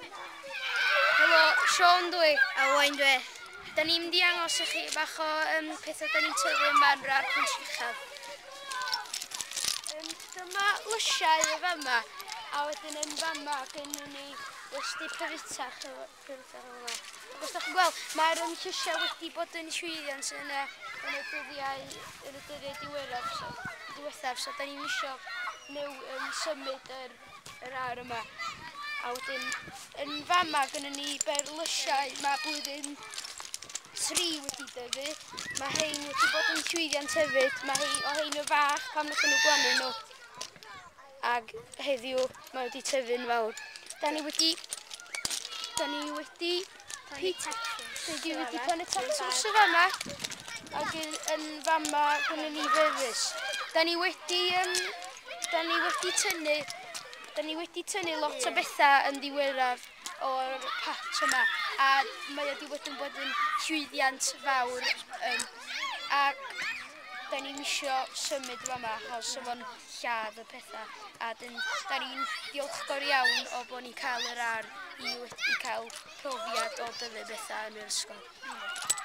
Helo, Siôn dwi. Owain dwi. Da ni'n mynd i angos i chi bach o pethau da ni'n tyfu yma yn yr ardd Pwys Uchaf. Dyma lysiau yn fama, a wedyn yn fama gynnon ni westy pryfetach pryfetach yn fama. Ac os da chi'n gweld, mae'r llysiau wedi bod yn llwyddiant yn y dyddiau diwethaf, so da ni'n isio symud yr ardd yma. A wedyn, yn fama gynnon ni berlysiau, mae blwyddyn 3 wedi dyfu. Mae hein wedi bod yn llwyddiant hefyd. Mae hein, o hein o fach pan wnaethon nhw blannu nhw. Ag heddiw mae wedi tyfu'n fawr. Da ni wedi plannu tatws y fama. Ac yn fama gynnon ni fefus. Da ni wedi tynnu lot o bethau yn ddiweddar o'r patch yma a mae wedi bod yn bod yn llwyddiant fawr, ac da ni'n isio symud fama achos fo'n lladd y pethau a dyn, da ni'n diolchgar iawn o bod ni'n cael yr ardd i wedi cael profiad o dyfu bethau yn yr ysgol.